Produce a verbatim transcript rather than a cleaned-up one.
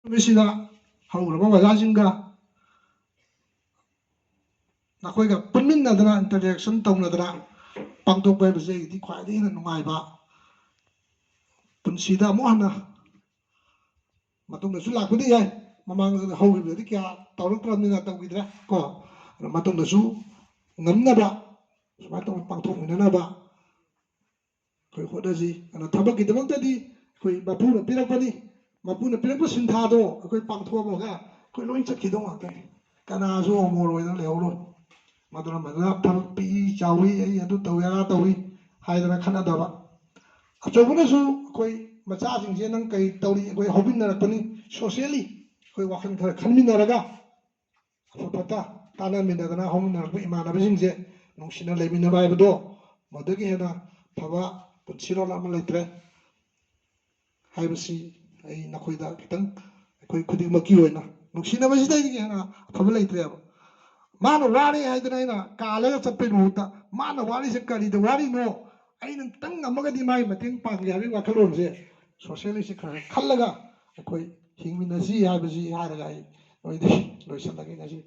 ꯅꯨꯃꯤꯠꯁꯤꯗ ꯍꯧꯈ꯭ꯔꯕ ꯑꯣꯖꯥꯁꯤꯡꯒ ꯅꯈꯣꯏꯒ ꯄꯨꯟꯃꯤꯟꯅꯗꯅ, ꯏꯟꯇꯔꯦꯛꯁꯟ ꯇꯧꯅꯗꯅ ꯄꯥꯡꯊꯣꯛꯄ ꯍꯥꯏꯕꯁꯦ ꯑꯩꯒꯤꯗꯤ ꯈ꯭ꯋꯥꯏꯗꯒꯤ ꯍꯦꯟꯅ ꯅꯨꯡꯉꯥꯏꯕ, ꯄꯨꯟꯁꯤꯗ ꯑꯃꯨꯛ ꯍꯟꯅ ꯃꯇꯨꯡꯗꯁꯨ ꯂꯥꯛꯄꯗꯤ ꯌꯥꯏ, ꯃꯃꯥꯡꯗ ꯍꯧꯈꯤꯕꯗꯗꯤ ꯀꯌꯥ ꯇꯧꯔꯛꯇ꯭ꯔꯕꯅꯤꯅ ꯇꯧꯈꯤꯗ꯭ꯔꯦ ꯀꯣ꯫ ꯑꯗꯣ ꯃꯇꯨꯡꯗꯁꯨ ꯉꯝꯅꯕ ꯁꯨꯃꯥꯏꯅ ꯇꯧꯅ ꯄꯥꯡꯊꯣꯛꯃꯤꯟꯅꯅꯕ ꯑꯩꯈꯣꯏ ꯍꯣꯠꯅꯁꯤ꯫ ꯑꯗꯨꯅ ꯊꯕꯛꯀꯤꯗꯃꯛꯇꯗꯤ ꯑꯩꯈꯣꯏ ꯃꯄꯨꯅ ꯄꯤꯔꯛꯄꯅꯤ, ꯃꯄꯨꯅ ꯄꯤꯔꯛꯄ ꯁꯤꯟꯊꯥꯗꯣ ꯑꯩꯈꯣꯏ ꯄꯥꯡꯊꯣꯛꯑꯝꯃꯒ ꯑꯩꯈꯣꯏ ꯂꯣꯏ ꯆꯠꯈꯤꯗꯧ ꯉꯥꯛꯇꯅꯤ꯫ ꯀꯅꯥꯁꯨ ꯑꯃꯣꯔ ꯑꯣꯏꯗꯅ ꯂꯩꯍꯧꯔꯣꯏ꯫ ꯃꯗꯨꯅ ꯃꯗꯨꯅ ꯊꯕꯛ ꯄꯤꯛꯏ ꯆꯥꯎꯏ, ꯑꯩ ꯑꯗꯨ ꯇꯧꯏ ꯑꯗꯥ ꯇꯧꯏ ꯍꯥꯏꯗꯅ ꯈꯠꯅꯗꯕ꯫ ꯑꯆꯧꯕꯅꯁꯨ ꯑꯩꯈꯣꯏ ꯃꯆꯥꯁꯤꯡꯁꯦ ꯅꯪ ꯀꯔꯤ ꯇꯧꯔꯤ, ꯑꯩꯈꯣꯏ ꯍꯧꯃꯤꯟꯅꯔꯛꯄꯅꯤ, ꯁꯣꯁꯤꯌꯦꯜꯂꯤ ꯑꯩꯈꯣꯏ ꯋꯥꯈꯜ ꯈꯔ ꯈꯟꯃꯤꯟꯅꯔꯒ ꯑꯐ ꯐꯠꯇ ꯇꯥꯟꯅꯃꯤꯟꯅꯗꯅ ꯍꯧꯃꯤꯟꯅꯔꯛꯄ ꯏꯃꯥꯟꯅꯕꯁꯤꯡꯁꯦ ꯅꯨꯡꯁꯤꯅ ꯂꯩꯃꯤꯟꯅꯕ ꯍꯥꯏꯕꯗꯣ ꯃꯗꯨꯗꯒꯤ ꯍꯦꯟꯅ ꯐꯕ ꯄꯨꯟꯁꯤꯔꯣꯜ ꯑꯃ ꯂꯩꯇ꯭ꯔꯦ ꯍꯥꯏꯕꯁꯤ ꯑꯩ ꯅꯈꯣꯏꯗ ꯈꯤꯇꯪ ꯑꯩꯈꯣꯏ ꯈꯨꯗꯤꯡꯃꯛꯀꯤ ꯑꯣꯏꯅ ꯅꯨꯡꯁꯤꯅꯕꯁꯤꯗꯒꯤ ꯍꯦꯟꯅ ꯑꯐꯕ ꯂꯩꯇ꯭ꯔꯦꯕ꯫ ꯃꯥꯅ ꯋꯥꯔꯦ ꯍꯥꯏꯗꯅ ꯑꯩꯅ ꯀꯥꯜꯂꯒ ꯆꯠꯄꯩ ꯃꯍꯨꯠꯇ ꯃꯥꯅ ꯋꯥꯔꯤꯁꯦ ꯀꯔꯤꯗ ꯋꯥꯔꯤꯅꯣ, ꯑꯩꯅ ꯈꯤꯇꯪ ꯉꯝꯃꯒꯗꯤ ꯃꯥꯒꯤ ꯃꯇꯦꯡ ꯄꯥꯡꯒꯦ ꯍꯥꯏꯕꯒꯤ ꯋꯥꯈꯜꯂꯣꯟꯁꯦ ꯁꯣꯁꯤꯌꯦꯜꯂꯤꯁꯁꯦ ꯈꯔ ꯈꯔ ꯈꯜꯂꯒ ꯑꯩꯈꯣꯏ ꯍꯤꯡꯃꯤꯟꯅꯁꯤ ꯍꯥꯏꯕꯁꯤ ꯍꯥꯏꯔꯒ ꯑꯩ ꯅꯣꯏꯗꯤ ꯂꯣꯏꯁꯤꯜꯂꯒꯦ ꯉꯁꯤ꯫